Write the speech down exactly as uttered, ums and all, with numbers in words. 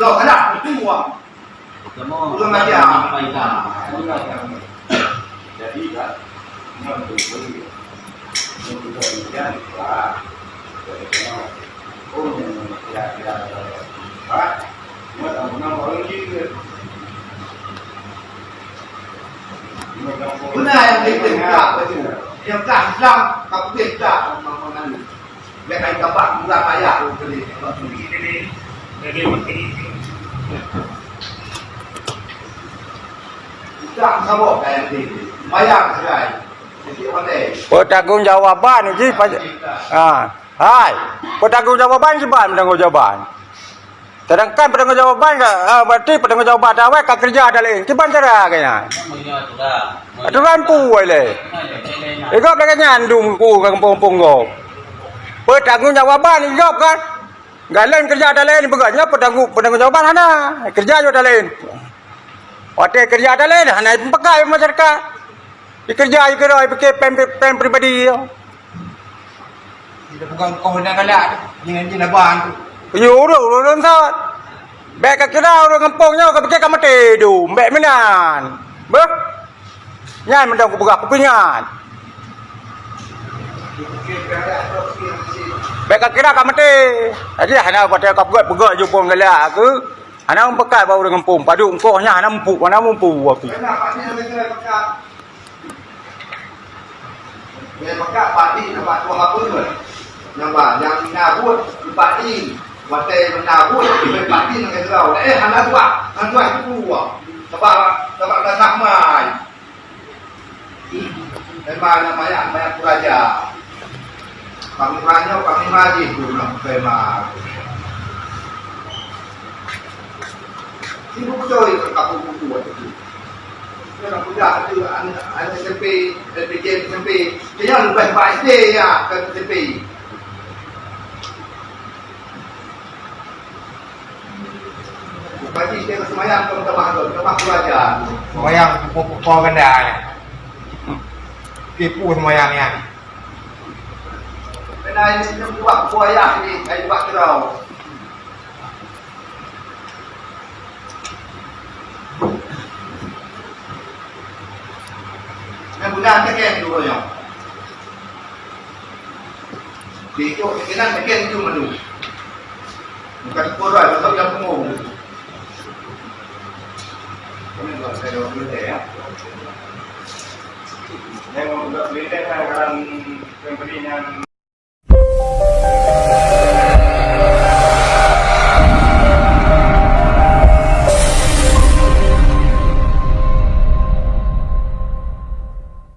Loh, salah, itu wah. Ureueng aja. Jadi, kan, ngon tu, ngon tu, ngon tu, wah. Jadi, oh, kira-kira, wah, ngon tu, ngon tu, ngon tu. Beuna nyang keuneuk peugah, beuna. Nyang peugah Islam, tapi peugah Islam. Bèk ai tabah murah payah tu tadi. Udah saboh kaya ni. Bayar serai. Jadi pandai. Pertanggungjawaban uji pajak. Ha. Hai. Pertanggungjawaban siban pertanggungjawaban. Sedangkan pertanggungjawaban ka, ah, berarti pertanggungjawaban awai ka kerja dah lain. Kiban cara kaya. Aturan pu ai lé. Igop lagèe nyan dum ku ka kampung-kampung gob. Pertanggungjawaban igop kan. Galeng kerja dah lain peugah nyoe pertanggung-, pertanggungjawaban hana. Kerja nyoe dah lain. Watèe kerja dah lain hana peugah masyarakat. Dikerja, dikerja, dipike pen, pen pribadi. Kita pegang kau nak galak, jangan jin abang tu. Yo, ureueng, ureueng sat. Bèk ka kira ureueng gampông nyoe ka pike ka maté dum, bèk meunan. Beuh. Nyan mantong kupeugah, kupeuingat. Bèk ka kira ka maté. Jadi hana watèe ka peugah, peugah ju pun galak ke. Hana meupeugah bak ureueng gampông, padub engkôh nyan hana mupu, hana mupu api. Nyang pakat padi na bak tuha peureuen. Nyang ba, nyang na buet padi. Watèe na buet padi ngon keudroe. Eh, hana tuha, hana tuha itu. Sabab, sabab dasah mai. Memang na manyang, manyang kuraja. Panglima nyoe, panglima jih tu na memang. Sibuk beutôi ka buku-buku waktu tu. Dia nak kuliah tu, aneuk, aneuk S M P, S M P, S M P. Dia yang leubeh baik S D ya, ke S M P. Bagi dia seumayang keu tamah tu, tamah belajar. Seumayang pukul-pukul ganda ya. Tipu seumayang ya. Kena ini buat buaya ini, kayu buat kerau. Nyang guna teken dua nyoe. Di itu teken teken itu madu. Bukan sepuluh lah, tetap yang punggung. Ini buat saya dua puluh ya. Yang buat beli teh kan, kan, pembeli yang